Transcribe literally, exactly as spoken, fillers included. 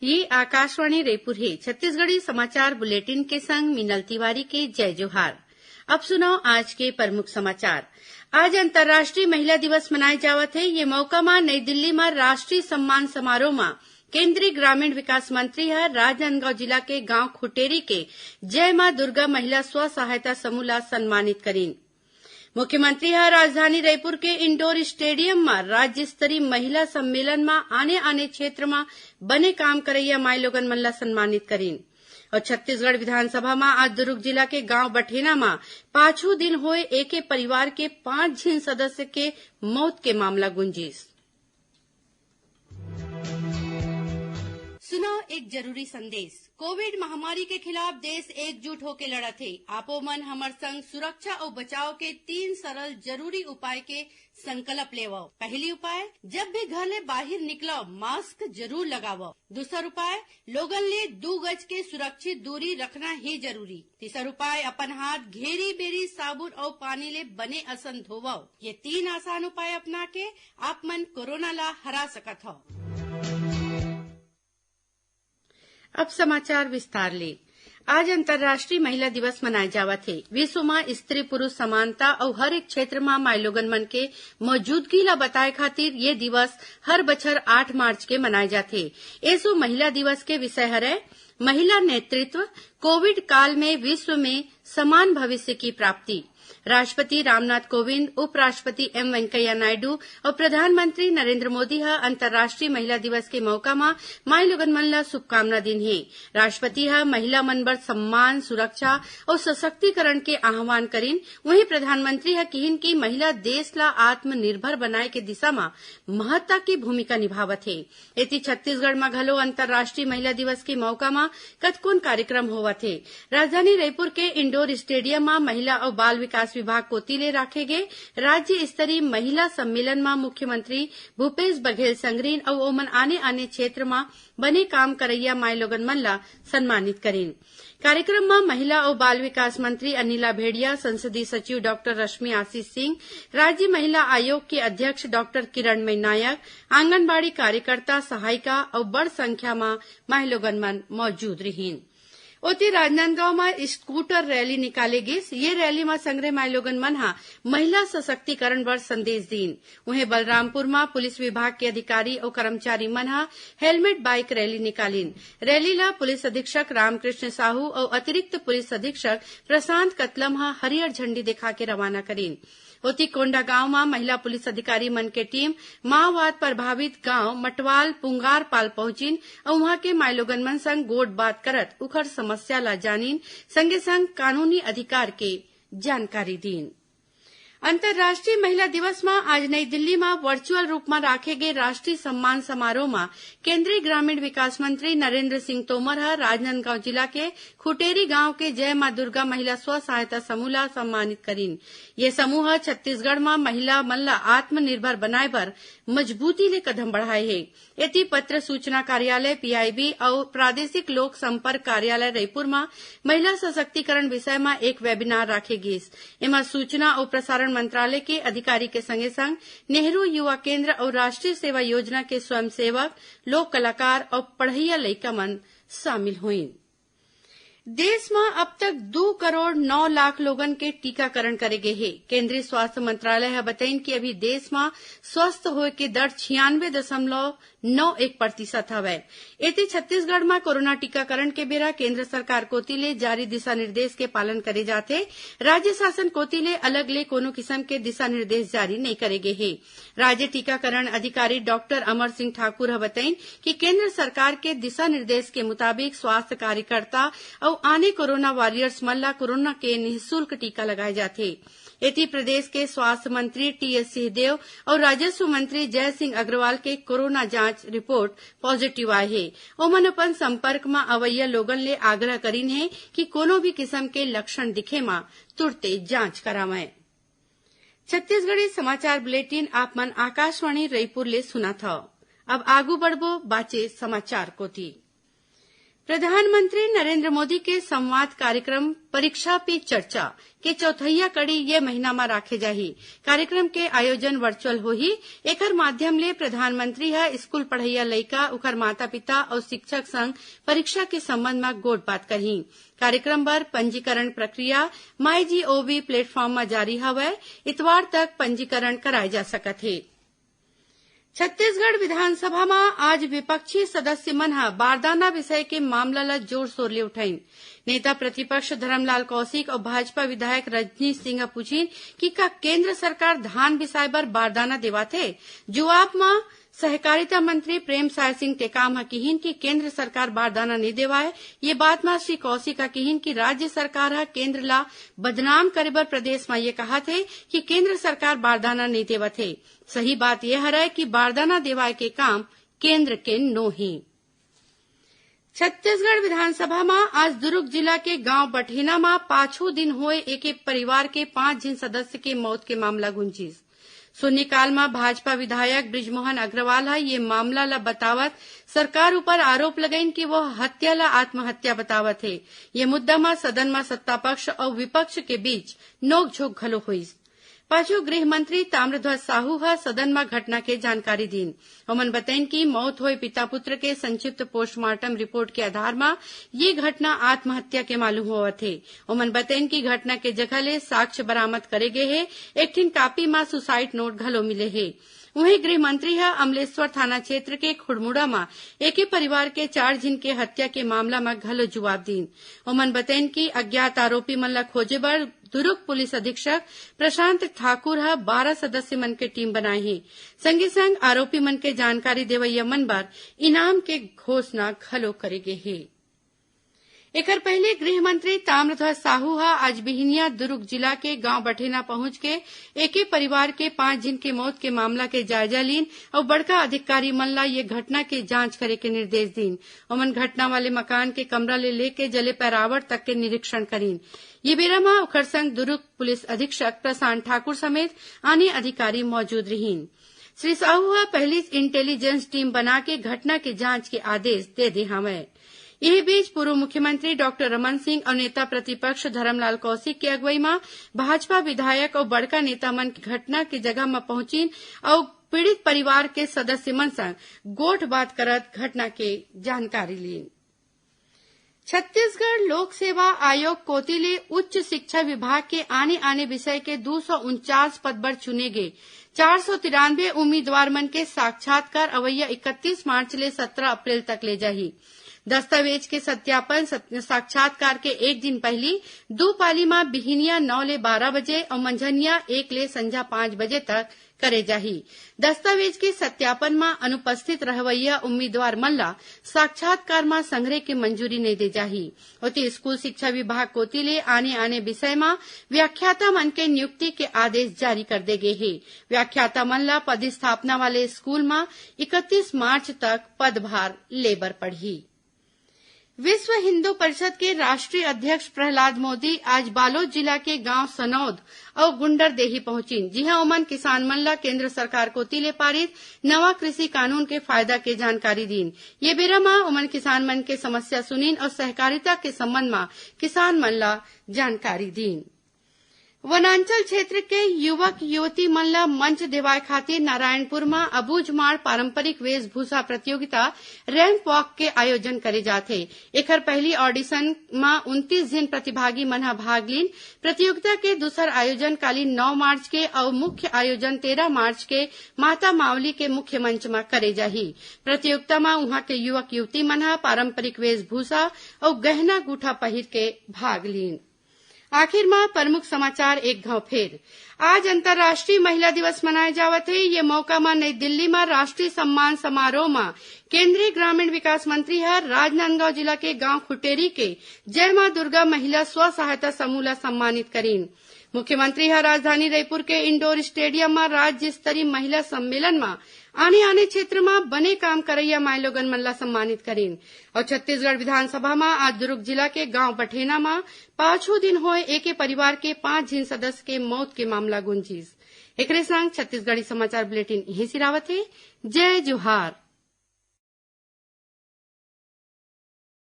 ये आकाशवाणी रायपुर हे। छत्तीसगढ़ी समाचार बुलेटिन के संग मीनल तिवारी के जय जोहार। अब सुनव आज के प्रमुख समाचार। आज अंतर्राष्ट्रीय महिला दिवस मनाए जावत हे। ये मौका म नई दिल्ली म राष्ट्रीय सम्मान समारोह म केंद्रीय ग्रामीण विकास मंत्री ह राजनांदगांव जिला के गांव खुटेरी के जय मां दुर्गा महिला स्व सहायता समूह ला सम्मानित करीन। मुख्यमंत्री ह राजधानी रायपुर के इंडोर स्टेडियम म राज्य स्तरीय महिला सम्मेलन म आने-आने क्षेत्र म बने काम करइया माईलोगन मन ल सम्मानित करीन। अउ छत्तीसगढ़ विधानसभा म आज दुर्ग जिला के गांव बठेना म पाछू दिन होए एके परिवार के पांच झिन सदस्य के मौत के मामला गुंजिस। सुनव एक जरूरी संदेश। कोविड महामारी के खिलाफ देश एकजुट होके लड़त हे। आपो मन हमर संग सुरक्षा अउ बचाव के तीन सरल जरूरी उपाय के संकल्प लेवव। पहली उपाय, जब भी घर ले बाहिर निकलव, मास्क जरूर लगावव। दूसर उपाय, लोगन ले दू गज के सुरक्षित दूरी रखना ही जरूरी। तीसर उपाय, अपन हाथ घेरी बेरी साबुन अउ पानी ले बने असन धोवव। ये तीन आसान उपाय अपना के आप मन कोरोना ला हरा सकत हव। अब समाचार विस्तार ले। आज अंतर्राष्ट्रीय महिला दिवस मनाए जावत हे। विश्व म स्त्री पुरुष समानता अउ हर एक क्षेत्र म माईलोगन मन के मौजूदगी ला बताए खातिर ये दिवस हर बछर आठ मार्च के मनाए जाथे। एसो महिला दिवस के विषय हरय महिला नेतृत्व, कोविड काल में विश्व में समान भविष्य की प्राप्ति। राष्ट्रपति रामनाथ कोविंद, उपराष्ट्रपति एम वेंकैया नायडू अउ प्रधानमंत्री नरेंद्र मोदी ह अंतर्राष्ट्रीय महिला दिवस के मौका म माईलोगन मन ल शुभकामना दीन हे। राष्ट्रपति ह महिला मन बर सम्मान, सुरक्षा अउ सशक्तिकरण के आह्वान करीन। वहीं प्रधानमंत्री ह किहिन कि महिला देश ल आत्मनिर्भर बनाए के दिशा म महत्ता के भूमिका निभावत हे। एती छत्तीसगढ़ म घलो अंतर्राष्ट्रीय महिला दिवस के मौका म कतकोन कार्यक्रम होवत हे। राजधानी रायपुर के इंडोर स्टेडियम म महिला अउ बाल विकास विभाग कोति ले राखे गे राज्य स्तरीय महिला सम्मेलन म मुख्यमंत्री भूपेश बघेल संगरीन अउ ओमन आने-आने क्षेत्र म बने काम करइया माईलोगन मन ल सम्मानित करीन। कार्यक्रम म महिला अउ बाल विकास मंत्री अनिला भेड़िया, संसदीय सचिव डॉक्टर रश्मि आशीष सिंह, राज्य महिला आयोग के अध्यक्ष डॉक्टर किरणमयी नायक, आंगनबाड़ी कार्यकर्ता, सहायिका अउ बड़ संख्या म माईलोगन मन मौजूद रिहीन। ओती राजनांदगांव म स्कूटर रैली निकाले गिस। ये रैली म संघरे माईलोगन मन ह महिला सशक्तिकरण बर संदेश दीन। उहें, बलरामपुर म पुलिस विभाग के अधिकारी अउ कर्मचारी मन ह हेलमेट बाइक रैली निकालिन। रैली ल पुलिस अधीक्षक रामकृष्ण साहू अउ अतिरिक्त पुलिस अधीक्षक प्रशांत कतलम ह हरियर झंडी देखा के रवाना करिन। ओती, कोंडागांव म महिला पुलिस अधिकारी मन के टीम माओवाद प्रभावित गांव मटवाल पुंगारपाल पहुंचिन अउ उहां के माईलोगन मन संग गोठ बात करत उखर समस्या ल जानिन, संगे संग कानूनी अधिकार के जानकारी दीन। अंतर्राष्ट्रीय महिला दिवस म आज नई दिल्ली म वर्चुअल रूप म राखे गे राष्ट्रीय सम्मान समारोह म केंद्रीय ग्रामीण विकास मंत्री नरेंद्र सिंह तोमर ह राजनांदगांव जिला के खुटेरी गांव के जय मां दुर्गा महिला स्व सहायता समूह ला सम्मानित करिन। ये समूह ह छत्तीसगढ़ म महिला मन ला आत्मनिर्भर बनाए बर मजबूती ले कदम बढ़ाए हे। एती, पत्र सूचना कार्यालय, पीआईबी, अउ प्रादेशिक लोक संपर्क कार्यालय रईपुर म महिला सशक्तिकरण विषय म एक वेबिनार राखे गीस। एमा सूचना अउ प्रसारण मंत्रालय के अधिकारी के संगे संग नेहरू युवा केंद्र अउ राष्ट्रीय सेवा योजना के स्वयंसेवक, लोक कलाकार अउ पढ़इया लइका मन शामिल होइन। देश म अब तक दू करोड़ नौ लाख लोगन के टीकाकरण करे गे हे। केंद्रीय स्वास्थ्य मंत्रालय ह बतइन कि अभी देश म स्वस्थ होए के दर छियानवे दशमलव नौ एक प्रतिशत हवय। एती, छत्तीसगढ़ म कोरोना टीकाकरण के बेरा केंद्र सरकार कोति ले जारी दिशा निर्देश के पालन करे जाथे। राज्य शासन कोति ले अलग ले कोनो किसम के दिशा निर्देश जारी नइ करे गे हे। राज्य टीकाकरण अधिकारी डॉक्टर अमर सिंह ठाकुर ह बतइन कि केंद्र सरकार के दिशा निर्देश के मुताबिक स्वास्थ्य कार्यकर्ता अउ आने कोरोना वॉरियर्स मन ला कोरोना के निःशुल्क टीका लगाए जाथे। एती, प्रदेश के स्वास्थ्य मंत्री टीएस सिंहदेव अउ राजस्व मंत्री जय सिंह अग्रवाल के कोरोना जांच रिपोर्ट पॉजिटिव आए हे। ओमन अपन संपर्क म अवइया लोगन ले आग्रह करिन हे कि कोनो भी किसम के लक्षण दिखे म तुरते जांच करावंय। छत्तीसगढ़ी समाचार बुलेटिन आप मन आकाशवाणी रईपुर ले सुनत हव। अब आगू बढ़बो बाचे समाचार कोति। प्रधानमंत्री नरेंद्र मोदी के संवाद कार्यक्रम परीक्षा पे चर्चा के चौथइया कड़ी ये महीना म राखे जाही। कार्यक्रम के आयोजन वर्चुअल होही। एकर माध्यम ले प्रधानमंत्री ह स्कूल पढ़इया लइका, उखर माता-पिता अउ शिक्षक संग परीक्षा के संबंध म गोठ बात करही। कार्यक्रम बर पंजीकरण प्रक्रिया MyGov platform म जारी हवय। इतवार तक पंजीकरण कराए जा सकत हे। छत्तीसगढ़ विधानसभा म आज विपक्षी सदस्य मन ह बारदाना विषय के मामला ल जोर-शोर ले उठाइन। नेता प्रतिपक्ष धरमलाल कौशिक अउ भाजपा विधायक रजनीश सिंह ह पूछिन कि का केंद्र सरकार धान बिसाए बर बारदाना देवाथे? जुवाब म सहकारिता मंत्री प्रेमसाय सिंह टेकाम ह किहिन कि केंद्र सरकार बारदाना नइ देवाय। ये बात म श्री कौशिक ह किहिन कि राज्य सरकार ह केंद्र ला बदनाम करे बर प्रदेश म ये कहत हे कि केंद्र सरकार बारदाना नइ देवत हे। सही बात ये हरय कि बारदाना देवाय के काम केंद्र के नो हे। छत्तीसगढ़ विधानसभा म आज दुर्ग जिला के गांव बठेना म पाछू दिन होए एके परिवार के पांच झिन सदस्य के मौत के मामला गुंजिस। शून्यकाल म भाजपा विधायक बृजमोहन अग्रवाल ह ये मामला ल बतावत सरकार ऊपर आरोप लगाइन कि वो हत्या ल आत्महत्या बतावत हे। ये मुद्दा म सदन म सत्ता पक्ष अउ विपक्ष के बीच नोकझोंक घलो होइस। पाछू गृह मंत्री ताम्रध्वज साहू ह सदन म घटना के जानकारी दीन। ओमन बतइन कि मौत होए पिता पुत्र के संक्षिप्त पोस्टमार्टम रिपोर्ट के आधार म ये घटना आत्महत्या के मालूम होवत हे। ओमन बतइन कि घटना के जगह ले साक्ष्य बरामद करे गे हे। एक ठिन कापी म सुसाइड नोट घलो मिले हे। उहें गृह मंत्री ह अमलेश्वर थाना क्षेत्र के खुड़मुड़ा म एके परिवार के चार झिन के हत्या के मामला म घलो जुवाब दीन। ओमन बतइन कि अज्ञात आरोपी मन ल खोजे बर दुरूग पुलिस अधीक्षक प्रशांत ठाकुर ह बारह सदस्य मन के टीम बनाए हे। संगे संग आरोपी मन के जानकारी देवइया मन बर इनाम के घोषणा घलो करे गे हे। एकर पहिली गृह मंत्री ताम्रध्वज साहू ह आज बिहनिया दुरूग जिला के गांव बठेना पहुंच के एके परिवार के पांच झिन के मौत के मामला के जायजा लीन अउ बड़का अधिकारी मन ला ये घटना के जांच करे के निर्देश दीन। ओमन घटना वाले मकान के कमरा ले लेके जले पैरावट तक के निरीक्षण करीन। ये बेरा म ओखर संग दुरूग पुलिस अधीक्षक प्रशांत ठाकुर समेत आने अधिकारी मौजूद रिहीन। श्री साहू ह पहिलीच इंटेलिजेंस टीम बना के घटना के जांच के आदेश दे दे हवय। इही बीच पूर्व मुख्यमंत्री डॉक्टर रमन सिंह अउ नेता प्रतिपक्ष धरमलाल कौशिक के अगुवई म भाजपा विधायक अउ बड़का नेता मन घटना के जगह म पहुंचिन अउ पीड़ित परिवार के सदस्य मन संग गोठ बात करत घटना के जानकारी लीन। छत्तीसगढ़ लोक सेवा आयोग कोति ले उच्च शिक्षा विभाग के आने-आने विषय के दू सौ उनचास पद बर चुने गे चार सौ तिरानवे उम्मीदवार मन के साक्षात्कार अवइया इकतीस मार्च ले सत्रह अप्रैल तक ले जाही। दस्तावेज के सत्यापन सत-, साक्षात्कार के एक दिन पहिली दू पाली म बिहिनिया नौ ले बारह बजे अउ मंझनिया एक ले संझा पाँच बजे तक करे जाही। दस्तावेज के सत्यापन म अनुपस्थित रहवइया उम्मीदवार मन ला साक्षात्कार म संघरे के मंजूरी नइ दे जाही। ओती स्कूल शिक्षा विभाग कोति ले आने-आने विषय म व्याख्याता मन के नियुक्ति के आदेश जारी कर दे गे हे। व्याख्याता मन ला पदस्थापना वाले स्कूल म इकतीस मार्च तक पदभार ले बर पड़ही। विश्व हिंदू परिषद के राष्ट्रीय अध्यक्ष प्रहलाद मोदी आज बालोद जिला के गांव सनौद अउ गुंडरदेही पहुंचिन, जिहां ओमन किसान मन ला केंद्र सरकार कोति ले पारित नवा कृषि कानून के फायदा के जानकारी दीन। ये बेरा म ओमन किसान मन के समस्या सुनिन अउ सहकारिता के संबंध म किसान मन ला जानकारी दीन। वनांचल क्षेत्र के युवक युवती मन ल मंच देवाय खातिर नारायणपुर म अबूझमाड़ पारंपरिक वेशभूषा प्रतियोगिता रैंप वॉक के आयोजन करे जात हे। एखर पहिली ऑडिशन म उनतीस झिन प्रतिभागी मन ह भाग लीन। प्रतियोगिता के दूसर आयोजन काली नौ मार्च के अउ मुख्य आयोजन तेरह मार्च के माता मावली के मुख्य मंच म करे जाही। प्रतियोगिता म उहां के युवक युवती मन ह पारंपरिक वेशभूषा अउ गहना गूठा पहिर के भाग लीन। आखिर म प्रमुख समाचार एक घांव फेर। आज अंतर्राष्ट्रीय महिला दिवस मनाए जावत हे। ये मौका म नई दिल्ली म राष्ट्रीय सम्मान समारोह म केंद्रीय ग्रामीण विकास मंत्री ह राजनांदगांव जिला के गांव खुटेरी के जय मां दुर्गा महिला स्व सहायता समूह ल सम्मानित करीन। मुख्यमंत्री ह राजधानी रईपुर के इंडोर स्टेडियम म राज्य स्तरीय महिला सम्मेलन म आने-आने क्षेत्र म बने काम करइया माईलोगन मन ला सम्मानित करीन। अउ छत्तीसगढ़ विधानसभा म आज दुर्ग जिला के गांव बठेना म पाछू दिन होए एके परिवार के पांच झिन सदस्य के मौत के मामला गुंजिस। एकरे संग छत्तीसगढ़ी समाचार बुलेटिन इहें सिरावत हे। जय जोहार।